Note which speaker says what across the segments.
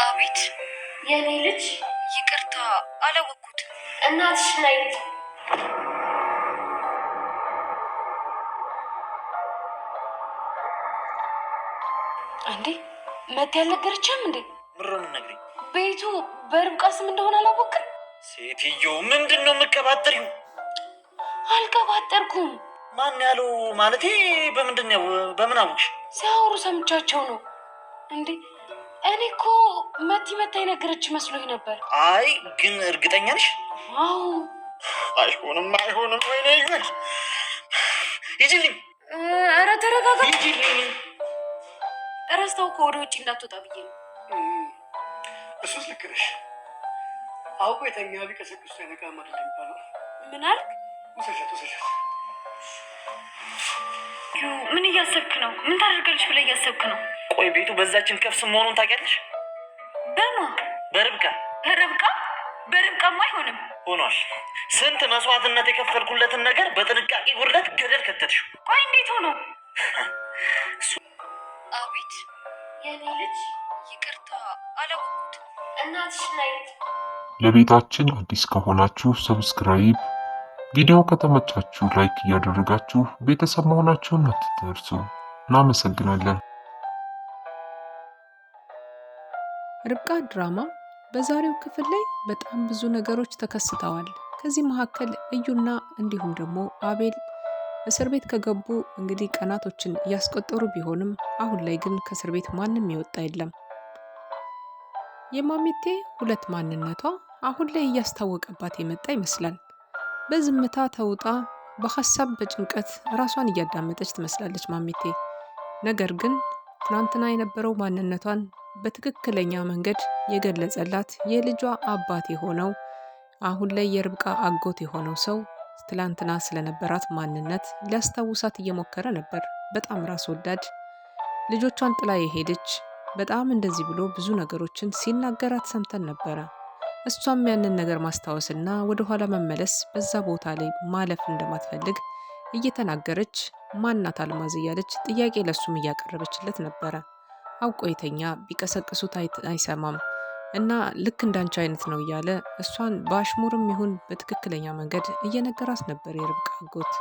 Speaker 1: አቤት የኔ ልጅ፣ ይቅርታ አላወቅኩትም። እናትሽ ናይት። እንዴ መት ያልነገረችም እንዴ?
Speaker 2: ምሮ የምትነግሪኝ?
Speaker 1: ቤቱ በርብቃ ስም እንደሆነ አላወቅም።
Speaker 2: ሴትዮ ምንድን ነው የምቀባጥሪው?
Speaker 1: አልቀባጠርኩም።
Speaker 2: ማን ያለው? ማለቴ በምንድን ነው በምን አወቅሽ?
Speaker 1: ሲያወሩ ሰምቻቸው ነው። እንዴ እኔ እኮ መቲ መታ የነገረች መስሎኝ ነበር።
Speaker 2: አይ ግን እርግጠኛ ነሽ?
Speaker 1: አዎ።
Speaker 2: አይሆንም፣ አይሆንም። ወይኔ ይበል። ሂጂልኝ።
Speaker 1: ኧረ ተረጋጋ።
Speaker 2: ሂጂልኝ።
Speaker 1: እረስታው እኮ ወደ ውጭ እንዳትወጣ ብዬ ነው።
Speaker 3: እሱስ ልክ ነሽ። አውቆ የተኛ ቢቀሰቅሱት አይነቃም አይደል የሚባለው?
Speaker 1: ምን አልክ?
Speaker 3: ውሰጃት፣ ውሰጃት።
Speaker 1: ምን እያሰብክ ነው? ምን ታደርጋለች ብለህ እያሰብክ ነው?
Speaker 2: ቆይ ቤቱ በዛችን ከፍስ መሆኑን ታውቂያለሽ?
Speaker 1: በማ?
Speaker 2: በርብቃ።
Speaker 1: ርብቃ? በርብቃማ አይሆንም።
Speaker 2: ሆኗል። ስንት መስዋዕትነት የከፈልኩለትን ነገር በጥንቃቄ ጉድለት ገደል ከተትሽው።
Speaker 1: ቆይ እንዴት ሆኖ? አቤት የኔ ልጅ፣ ይቅርታ አላወቅኩትም። እናትሽ ናይት።
Speaker 4: ለቤታችን አዲስ ከሆናችሁ subscribe፣ ቪዲዮ ከተመቻችሁ like እያደረጋችሁ ቤተሰብ መሆናችሁን አትርሱ። እናመሰግናለን።
Speaker 5: ርብቃ ድራማ በዛሬው ክፍል ላይ በጣም ብዙ ነገሮች ተከስተዋል። ከዚህ መካከል እዩና እንዲሁም ደግሞ አቤል እስር ቤት ከገቡ እንግዲህ ቀናቶችን እያስቆጠሩ ቢሆንም አሁን ላይ ግን ከእስር ቤት ማንም የወጣ የለም። የማሚቴ ሁለት ማንነቷ አሁን ላይ እያስታወቀባት የመጣ ይመስላል። በዝምታ ተውጣ በሀሳብ በጭንቀት ራሷን እያዳመጠች ትመስላለች ማሚቴ። ነገር ግን ትናንትና የነበረው ማንነቷን በትክክለኛ መንገድ የገለጸላት የልጇ አባት የሆነው አሁን ላይ የርብቃ አጎት የሆነው ሰው ትላንትና ስለነበራት ማንነት ሊያስታውሳት እየሞከረ ነበር። በጣም ራስ ወዳድ፣ ልጆቿን ጥላ የሄደች፣ በጣም እንደዚህ ብሎ ብዙ ነገሮችን ሲናገራት ሰምተን ነበረ። እሷም ያንን ነገር ማስታወስና ወደኋላ መመለስ በዛ ቦታ ላይ ማለፍ እንደማትፈልግ እየተናገረች ማናት አልማዝ እያለች ጥያቄ ለሱም እያቀረበችለት ነበረ። አውቆ የተኛ ቢቀሰቅሱት አይሰማም እና ልክ እንዳንቺ አይነት ነው እያለ እሷን በአሽሙርም ይሁን በትክክለኛ መንገድ እየነገራት ነበር የርብቃ አጎት።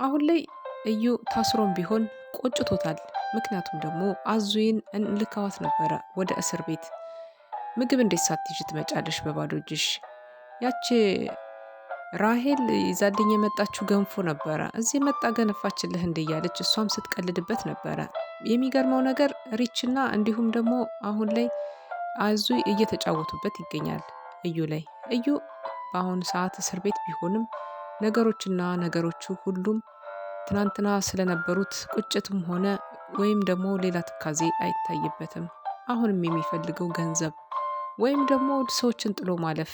Speaker 5: አሁን ላይ እዩ ታስሮም ቢሆን ቆጭቶታል። ምክንያቱም ደግሞ አዙይን እንልካዋት ነበረ ወደ እስር ቤት። ምግብ እንዴት ሳትይዥ ትመጫለሽ በባዶ እጅሽ? ያቺ ራሄል ይዛልኝ የመጣችው ገንፎ ነበረ፣ እዚህ መጣ ገነፋችልህ እንዴ እያለች እሷም ስትቀልድበት ነበረ። የሚገርመው ነገር ሪችና እንዲሁም ደግሞ አሁን ላይ አዙ እየተጫወቱበት ይገኛል እዩ ላይ። እዩ በአሁኑ ሰዓት እስር ቤት ቢሆንም ነገሮችና ነገሮቹ ሁሉም ትናንትና ስለነበሩት ቁጭትም ሆነ ወይም ደግሞ ሌላ ትካዜ አይታይበትም። አሁንም የሚፈልገው ገንዘብ ወይም ደግሞ ሰዎችን ጥሎ ማለፍ፣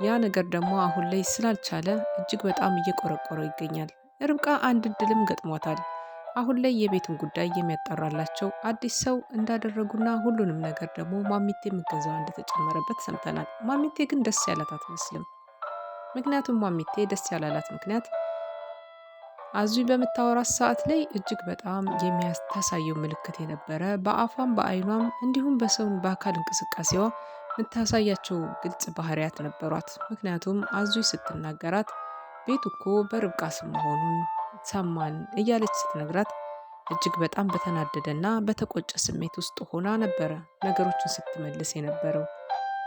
Speaker 5: ያ ነገር ደግሞ አሁን ላይ ስላልቻለ እጅግ በጣም እየቆረቆረው ይገኛል። ርብቃ አንድ እድልም ገጥሟታል። አሁን ላይ የቤቱን ጉዳይ የሚያጣራላቸው አዲስ ሰው እንዳደረጉና ሁሉንም ነገር ደግሞ ማሚቴ እገዛዋ እንደተጨመረበት ሰምተናል። ማሚቴ ግን ደስ ያላት አትመስልም። ምክንያቱም ማሚቴ ደስ ያላላት ምክንያት አዙ በምታወራት ሰዓት ላይ እጅግ በጣም የሚያታሳየው ምልክት የነበረ በአፏም በአይኗም እንዲሁም በሰውን በአካል እንቅስቃሴዋ የምታሳያቸው ግልጽ ባህሪያት ነበሯት። ምክንያቱም አዙ ስትናገራት ቤቱ እኮ በርብቃ ስም መሆኑን ሰማን እያለች ስትነግራት እጅግ በጣም በተናደደና በተቆጨ ስሜት ውስጥ ሆና ነበረ ነገሮችን ስትመልስ የነበረው።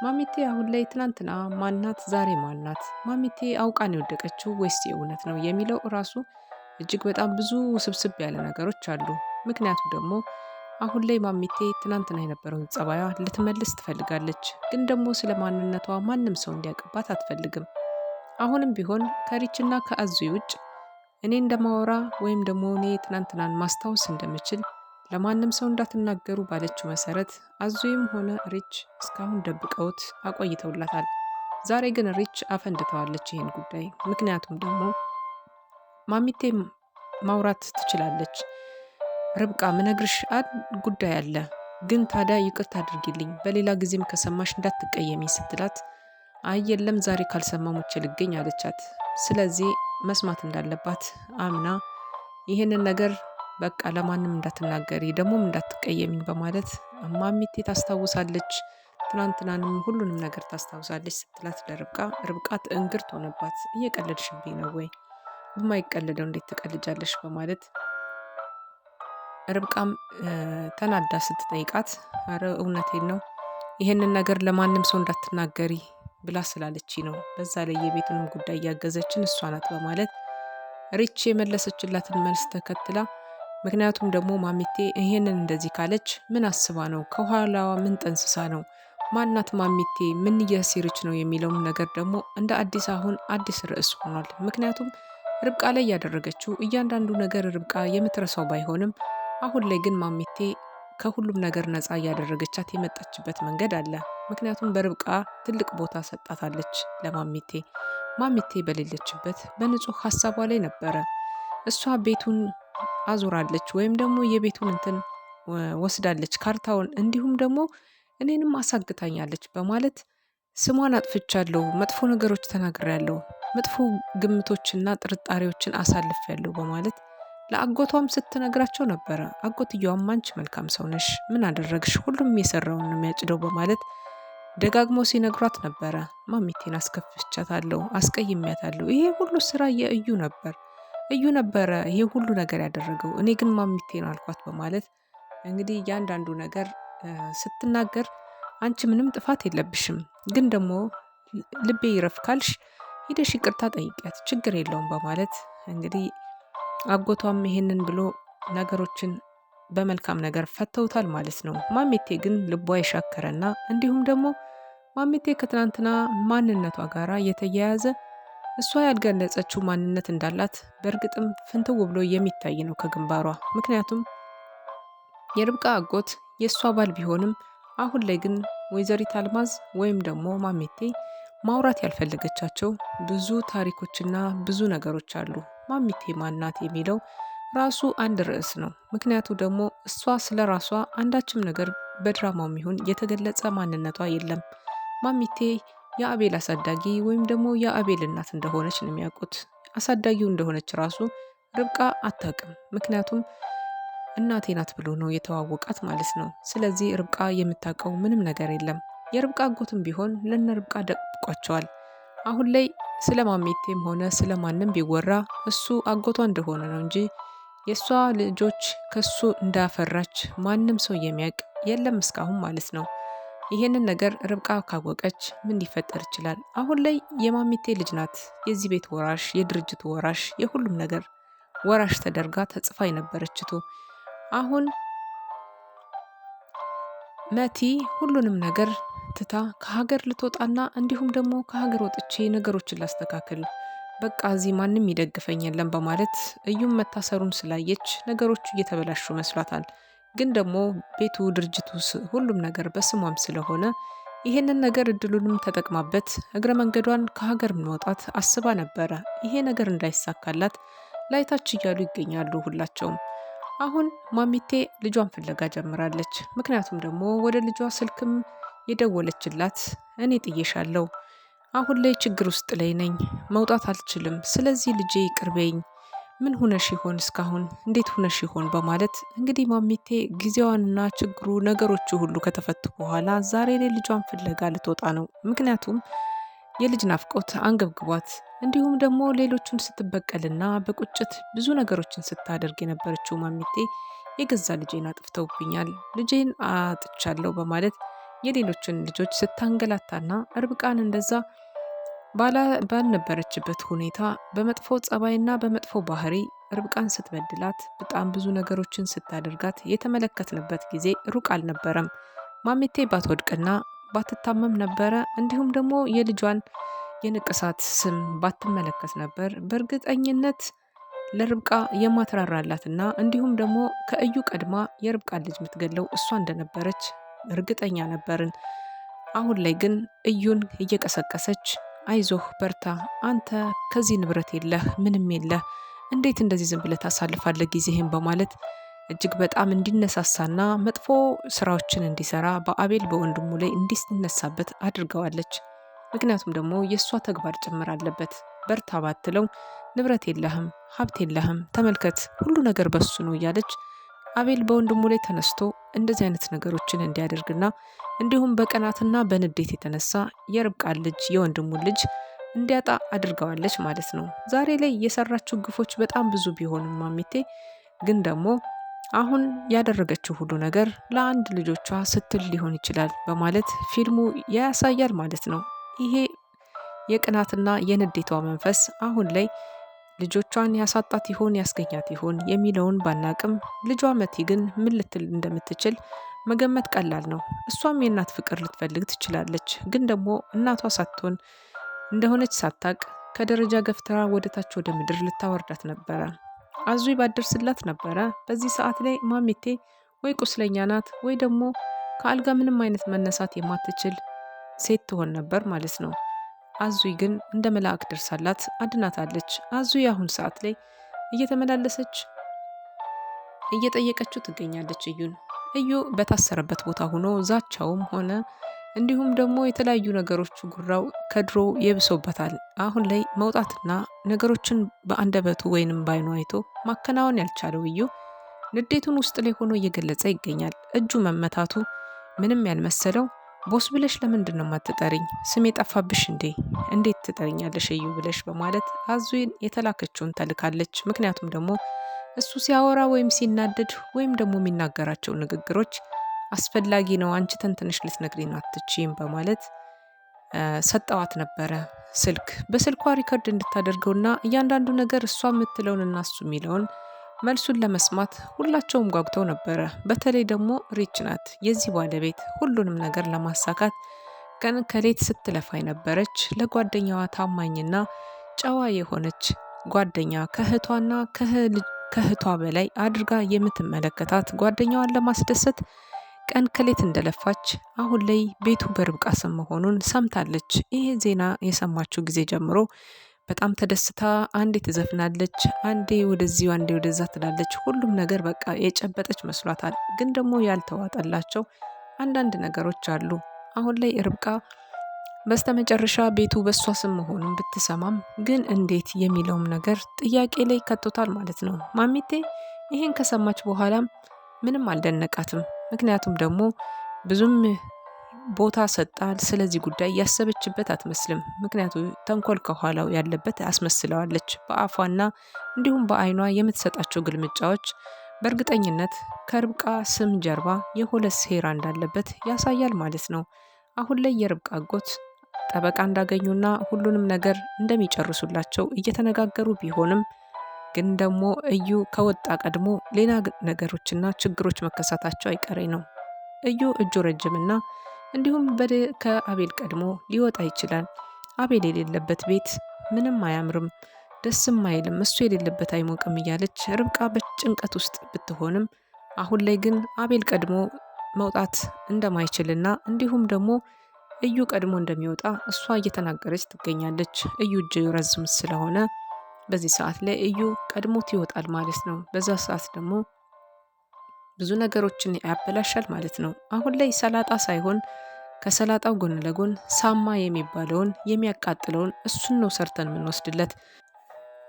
Speaker 5: ማሚቴ አሁን ላይ ትናንትና ማናት ዛሬ ማናት? ማሚቴ አውቃን የወደቀችው ወይስ የእውነት ነው የሚለው እራሱ እጅግ በጣም ብዙ ውስብስብ ያለ ነገሮች አሉ። ምክንያቱ ደግሞ አሁን ላይ ማሚቴ ትናንትና የነበረውን ጸባይዋ ልትመልስ ትፈልጋለች፣ ግን ደግሞ ስለ ማንነቷ ማንም ሰው እንዲያውቅባት አትፈልግም። አሁንም ቢሆን ከሪችና ከአዙ ውጭ እኔ እንደማወራ ወይም ደግሞ እኔ ትናንትናን ማስታወስ እንደምችል ለማንም ሰው እንዳትናገሩ ባለችው መሰረት አዙይም ሆነ ሪች እስካሁን ደብቀውት አቆይተውላታል። ዛሬ ግን ሪች አፈንድተዋለች ይህን ጉዳይ። ምክንያቱም ደግሞ ማሚቴ ማውራት ትችላለች። ርብቃ ምነግርሽ አንድ ጉዳይ አለ፣ ግን ታዲያ ይቅርታ አድርጊልኝ፣ በሌላ ጊዜም ከሰማሽ እንዳትቀየሚ ስትላት አይ የለም ዛሬ ካልሰማ ሙቼ ልገኝ አለቻት። ስለዚህ መስማት እንዳለባት አምና ይህንን ነገር በቃ ለማንም እንዳትናገሪ ደግሞም እንዳትቀየሚኝ በማለት ማሚቴ ታስታውሳለች። ትናንትናንም ሁሉንም ነገር ታስታውሳለች ስትላት ለርብቃ ርብቃ እንግርት ሆነባት። እየቀለድሽብኝ ነው ወይ? በማይቀለደው እንዴት ትቀልጃለሽ? በማለት ርብቃም ተናዳ ስትጠይቃት አረ እውነቴን ነው ይሄንን ነገር ለማንም ሰው እንዳትናገሪ ብላ ስላለች ነው። በዛ ላይ የቤቱንም ጉዳይ እያገዘችን እሷ ናት በማለት ሪች የመለሰችላትን መልስ ተከትላ ምክንያቱም ደግሞ ማሚቴ ይሄንን እንደዚህ ካለች ምን አስባ ነው? ከኋላዋ ምን ጠንስሳ ነው? ማናት ማሚቴ? ምን እያሴረች ነው የሚለውም ነገር ደግሞ እንደ አዲስ አሁን አዲስ ርዕስ ሆኗል። ምክንያቱም ርብቃ ላይ ያደረገችው እያንዳንዱ ነገር ርብቃ የምትረሳው ባይሆንም አሁን ላይ ግን ማሚቴ ከሁሉም ነገር ነፃ እያደረገቻት የመጣችበት መንገድ አለ። ምክንያቱም በርብቃ ትልቅ ቦታ ሰጣታለች ለማሚቴ። ማሚቴ በሌለችበት በንጹህ ሀሳቧ ላይ ነበረ። እሷ ቤቱን አዙራለች ወይም ደግሞ የቤቱን እንትን ወስዳለች ካርታውን፣ እንዲሁም ደግሞ እኔንም አሳግታኛለች በማለት ስሟን አጥፍቻለሁ፣ መጥፎ ነገሮች ተናግሬያለሁ፣ መጥፎ ግምቶችና ጥርጣሬዎችን አሳልፌያለሁ በማለት ለአጎቷም ስትነግራቸው ነበረ። አጎትየዋም አንቺ መልካም ሰው ነሽ፣ ምን አደረግሽ? ሁሉም የሰራውን ነው የሚያጭደው በማለት ደጋግሞ ሲነግሯት ነበረ። ማሚቴን አስከፍቻታለሁ፣ አስቀይሜያታለሁ። ይሄ ሁሉ ስራ የእዩ ነበር፣ እዩ ነበረ ይሄ ሁሉ ነገር ያደረገው፣ እኔ ግን ማሚቴን አልኳት በማለት እንግዲህ እያንዳንዱ ነገር ስትናገር አንቺ ምንም ጥፋት የለብሽም፣ ግን ደግሞ ልቤ ይረፍ ካልሽ ሂደሽ ይቅርታ ጠይቂያት ችግር የለውም በማለት እንግዲህ አጎቷም ይሄንን ብሎ ነገሮችን በመልካም ነገር ፈተውታል ማለት ነው። ማሚቴ ግን ልቧ የሻከረና እንዲሁም ደግሞ ማሚቴ ከትናንትና ማንነቷ ጋራ የተያያዘ እሷ ያልገለጸችው ማንነት እንዳላት በእርግጥም ፍንትው ብሎ የሚታይ ነው ከግንባሯ። ምክንያቱም የርብቃ አጎት የእሷ ባል ቢሆንም አሁን ላይ ግን ወይዘሪት አልማዝ ወይም ደግሞ ማሚቴ ማውራት ያልፈለገቻቸው ብዙ ታሪኮችና ብዙ ነገሮች አሉ። ማሚቴ ማናት የሚለው ራሱ አንድ ርዕስ ነው። ምክንያቱ ደግሞ እሷ ስለ ራሷ አንዳችም ነገር በድራማውም ይሁን የተገለጸ ማንነቷ የለም። ማሚቴ የአቤል አሳዳጊ ወይም ደግሞ የአቤል እናት እንደሆነች ነው የሚያውቁት። አሳዳጊው እንደሆነች ራሱ ርብቃ አታውቅም። ምክንያቱም እናቴ ናት ብሎ ነው የተዋወቃት ማለት ነው። ስለዚህ ርብቃ የምታውቀው ምንም ነገር የለም። የርብቃ አጎትም ቢሆን ለነ ርብቃ ደብቋቸዋል። አሁን ላይ ስለ ማሚቴም ሆነ ስለ ማንም ቢወራ እሱ አጎቷ እንደሆነ ነው እንጂ የእሷ ልጆች ከሱ እንዳፈራች ማንም ሰው የሚያውቅ የለም እስካሁን ማለት ነው። ይሄንን ነገር ርብቃ ካወቀች ምን ሊፈጠር ይችላል? አሁን ላይ የማሚቴ ልጅ ናት፣ የዚህ ቤት ወራሽ፣ የድርጅቱ ወራሽ፣ የሁሉም ነገር ወራሽ ተደርጋ ተጽፋ የነበረችቱ አሁን መቲ ሁሉንም ነገር ትታ ከሀገር ልትወጣና እንዲሁም ደግሞ ከሀገር ወጥቼ ነገሮችን ላስተካክል በቃ እዚህ ማንም ይደግፈኝ የለም በማለት እዩም መታሰሩን ስላየች ነገሮቹ እየተበላሹ መስሏታል። ግን ደግሞ ቤቱ፣ ድርጅቱ፣ ሁሉም ነገር በስሟም ስለሆነ ይሄንን ነገር እድሉንም ተጠቅማበት እግረ መንገዷን ከሀገር መውጣት አስባ ነበረ። ይሄ ነገር እንዳይሳካላት ላይታች እያሉ ይገኛሉ ሁላቸውም። አሁን ማሚቴ ልጇን ፍለጋ ጀምራለች። ምክንያቱም ደግሞ ወደ ልጇ ስልክም የደወለችላት እኔ ጥዬሻለሁ፣ አሁን ላይ ችግር ውስጥ ላይ ነኝ፣ መውጣት አልችልም፣ ስለዚህ ልጄ ይቅርበኝ፣ ምን ሁነሽ ይሆን እስካሁን እንዴት ሁነሽ ይሆን በማለት እንግዲህ ማሚቴ ጊዜዋንና ችግሩ ነገሮቹ ሁሉ ከተፈቱ በኋላ ዛሬ ላይ ልጇን ፍለጋ ልትወጣ ነው። ምክንያቱም የልጅ ናፍቆት አንገብግቧት እንዲሁም ደግሞ ሌሎቹን ስትበቀልና በቁጭት ብዙ ነገሮችን ስታደርግ የነበረችው ማሚቴ የገዛ ልጄን አጥፍተውብኛል፣ ልጄን አጥቻለሁ በማለት የሌሎችን ልጆች ስታንገላታና ርብቃን እንደዛ ባልነበረችበት ሁኔታ በመጥፎ ጸባይና በመጥፎ ባህሪ ርብቃን ስትበድላት በጣም ብዙ ነገሮችን ስታደርጋት የተመለከትንበት ጊዜ ሩቅ አልነበረም። ማሚቴ ባትወድቅና ባትታመም ነበረ እንዲሁም ደግሞ የልጇን የንቅሳት ስም ባትመለከት ነበር በእርግጠኝነት ለርብቃ የማትራራላትና እንዲሁም ደግሞ ከእዩ ቀድማ የርብቃን ልጅ የምትገለው እሷ እንደነበረች እርግጠኛ ነበርን። አሁን ላይ ግን እዩን እየቀሰቀሰች አይዞህ በርታ፣ አንተ ከዚህ ንብረት የለህ ምንም የለህ፣ እንዴት እንደዚህ ዝም ብለህ ታሳልፋለህ ጊዜህን በማለት እጅግ በጣም እንዲነሳሳና መጥፎ ስራዎችን እንዲሰራ በአቤል በወንድሙ ላይ እንዲነሳበት አድርገዋለች። ምክንያቱም ደግሞ የእሷ ተግባር ጭምር አለበት። በርታ ባትለው ንብረት የለህም፣ ሀብት የለህም፣ ተመልከት፣ ሁሉ ነገር በሱ ነው እያለች አቤል በወንድሙ ላይ ተነስቶ እንደዚህ አይነት ነገሮችን እንዲያደርግና እንዲሁም በቅናትና በንዴት የተነሳ የርብቃን ልጅ የወንድሙን ልጅ እንዲያጣ አድርገዋለች ማለት ነው። ዛሬ ላይ የሰራችው ግፎች በጣም ብዙ ቢሆንም ማሚቴ ግን ደግሞ አሁን ያደረገችው ሁሉ ነገር ለአንድ ልጆቿ ስትል ሊሆን ይችላል በማለት ፊልሙ ያሳያል ማለት ነው። ይሄ የቅናትና የንዴቷ መንፈስ አሁን ላይ ልጆቿን ያሳጣት ይሆን ያስገኛት ይሆን የሚለውን ባናቅም ልጇ መቲ ግን ምን ልትል እንደምትችል መገመት ቀላል ነው። እሷም የእናት ፍቅር ልትፈልግ ትችላለች። ግን ደግሞ እናቷ ሳትሆን እንደሆነች ሳታቅ ከደረጃ ገፍትራ ወደ ታች ወደ ምድር ልታወርዳት ነበረ። አዙ ባደርስላት ነበረ። በዚህ ሰዓት ላይ ማሚቴ ወይ ቁስለኛ ናት ወይ ደግሞ ከአልጋ ምንም አይነት መነሳት የማትችል ሴት ትሆን ነበር ማለት ነው። አዙይ ግን እንደ መልአክ ደርሳላት አድናታለች። አዙይ አሁን ሰዓት ላይ እየተመላለሰች እየጠየቀችው ትገኛለች እዩን። እዩ በታሰረበት ቦታ ሆኖ ዛቻውም ሆነ እንዲሁም ደግሞ የተለያዩ ነገሮች ጉራው ከድሮ የብሶበታል። አሁን ላይ መውጣትና ነገሮችን በአንደበቱ ወይንም ባይኑ አይቶ ማከናወን ያልቻለው እዩ ንዴቱን ውስጥ ላይ ሆኖ እየገለጸ ይገኛል። እጁ መመታቱ ምንም ያልመሰለው ቦስ ብለሽ ለምንድን ነው የማትጠሪኝ? ስሜ ጠፋብሽ እንዴ? እንዴት ትጠሪኛለሽ እዩ ብለሽ በማለት አዙን የተላከችውን ተልካለች። ምክንያቱም ደግሞ እሱ ሲያወራ ወይም ሲናደድ ወይም ደግሞ የሚናገራቸው ንግግሮች አስፈላጊ ነው፣ አንቺ ተንትንሽ ልትነግሪን አትችይም በማለት ሰጠዋት ነበረ ስልክ። በስልኳ record እንድታደርገውና እያንዳንዱ ነገር እሷ የምትለውንና እሱ የሚለውን መልሱን ለመስማት ሁላቸውም ጓጉተው ነበረ። በተለይ ደግሞ ሪች ናት የዚህ ባለቤት ሁሉንም ነገር ለማሳካት ቀን ከሌት ስትለፋ የነበረች ለጓደኛዋ ታማኝና ጨዋ የሆነች ጓደኛ ከእህቷና ከእህቷ በላይ አድርጋ የምትመለከታት ጓደኛዋን ለማስደሰት ቀን ከሌት እንደለፋች አሁን ላይ ቤቱ በርብቃ ስም መሆኑን ሰምታለች። ይሄ ዜና የሰማችው ጊዜ ጀምሮ በጣም ተደስታ አንዴ ትዘፍናለች፣ አንዴ ወደዚህ አንዴ ወደዛ ትላለች። ሁሉም ነገር በቃ የጨበጠች መስሏታል። ግን ደግሞ ያልተዋጠላቸው አንዳንድ ነገሮች አሉ። አሁን ላይ ርብቃ በስተመጨረሻ ቤቱ በእሷ ስም መሆኑን ብትሰማም ግን እንዴት የሚለውም ነገር ጥያቄ ላይ ከቶታል ማለት ነው። ማሚቴ ይህን ከሰማች በኋላም ምንም አልደነቃትም። ምክንያቱም ደግሞ ብዙም ቦታ ሰጣ ስለዚህ ጉዳይ ያሰበችበት አትመስልም። ምክንያቱ ተንኮል ከኋላው ያለበት አስመስለዋለች። በአፏና እንዲሁም በዓይኗ የምትሰጣቸው ግልምጫዎች በእርግጠኝነት ከርብቃ ስም ጀርባ የሆነ ሴራ እንዳለበት ያሳያል ማለት ነው። አሁን ላይ የርብቃ አጎት ጠበቃ እንዳገኙና ሁሉንም ነገር እንደሚጨርሱላቸው እየተነጋገሩ ቢሆንም ግን ደግሞ እዩ ከወጣ ቀድሞ ሌላ ነገሮችና ችግሮች መከሰታቸው አይቀሬ ነው። እዩ እጁ ረጅምና እንዲሁም ከአቤል ቀድሞ ሊወጣ ይችላል። አቤል የሌለበት ቤት ምንም አያምርም፣ ደስም አይልም፣ እሱ የሌለበት አይሞቅም እያለች ርብቃ በጭንቀት ውስጥ ብትሆንም አሁን ላይ ግን አቤል ቀድሞ መውጣት እንደማይችልና እንዲሁም ደግሞ እዩ ቀድሞ እንደሚወጣ እሷ እየተናገረች ትገኛለች። እዩ እጅ ረዝም ስለሆነ በዚህ ሰዓት ላይ እዩ ቀድሞት ይወጣል ማለት ነው። በዛ ሰዓት ደግሞ ብዙ ነገሮችን ያበላሻል ማለት ነው። አሁን ላይ ሰላጣ ሳይሆን ከሰላጣው ጎን ለጎን ሳማ የሚባለውን የሚያቃጥለውን እሱን ነው ሰርተን የምንወስድለት።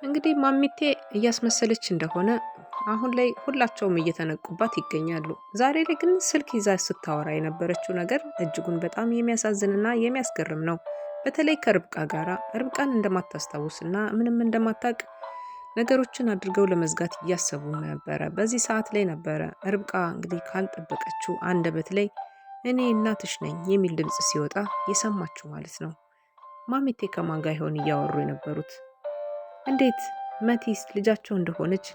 Speaker 5: እንግዲህ ማሚቴ እያስመሰለች እንደሆነ አሁን ላይ ሁላቸውም እየተነቁባት ይገኛሉ። ዛሬ ላይ ግን ስልክ ይዛ ስታወራ የነበረችው ነገር እጅጉን በጣም የሚያሳዝንና የሚያስገርም ነው። በተለይ ከርብቃ ጋራ ርብቃን እንደማታስታውስና ምንም እንደማታውቅ ነገሮችን አድርገው ለመዝጋት እያሰቡ ነበረ። በዚህ ሰዓት ላይ ነበረ ርብቃ እንግዲህ ካልጠበቀችው አንደበት ላይ እኔ እናትሽ ነኝ የሚል ድምፅ ሲወጣ የሰማችው ማለት ነው። ማሚቴ ከማን ጋር ይሆን እያወሩ የነበሩት? እንዴት መቲስ ልጃቸው እንደሆነች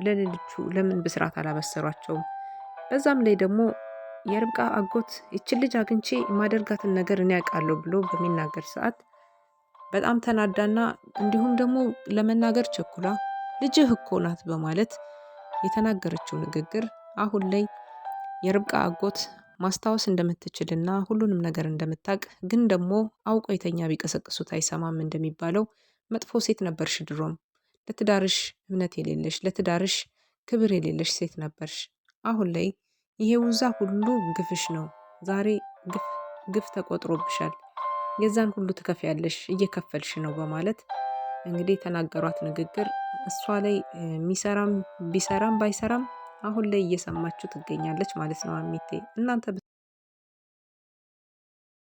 Speaker 5: ለሌሎቹ ለምን ብስራት አላበሰሯቸውም? በዛም ላይ ደግሞ የርብቃ አጎት ይችን ልጅ አግኝቼ የማደርጋትን ነገር እኔ ያውቃለሁ ብሎ በሚናገር ሰዓት በጣም ተናዳና እንዲሁም ደግሞ ለመናገር ቸኩላ ልጅህ እኮ ናት በማለት የተናገረችው ንግግር አሁን ላይ የርብቃ አጎት ማስታወስ እንደምትችልና ሁሉንም ነገር እንደምታውቅ ግን ደግሞ አውቆ የተኛ ቢቀሰቅሱት አይሰማም እንደሚባለው መጥፎ ሴት ነበርሽ፣ ድሮም ለትዳርሽ እምነት የሌለሽ ለትዳርሽ ክብር የሌለሽ ሴት ነበርሽ። አሁን ላይ ይሄ ውዛ ሁሉ ግፍሽ ነው። ዛሬ ግፍ ተቆጥሮብሻል። የዛን ሁሉ ትከፍያለሽ፣ እየከፈልሽ ነው በማለት እንግዲህ የተናገሯት ንግግር እሷ ላይ የሚሰራም ቢሰራም ባይሰራም አሁን ላይ እየሰማችሁ ትገኛለች ማለት ነው። ማሚቴ እናንተ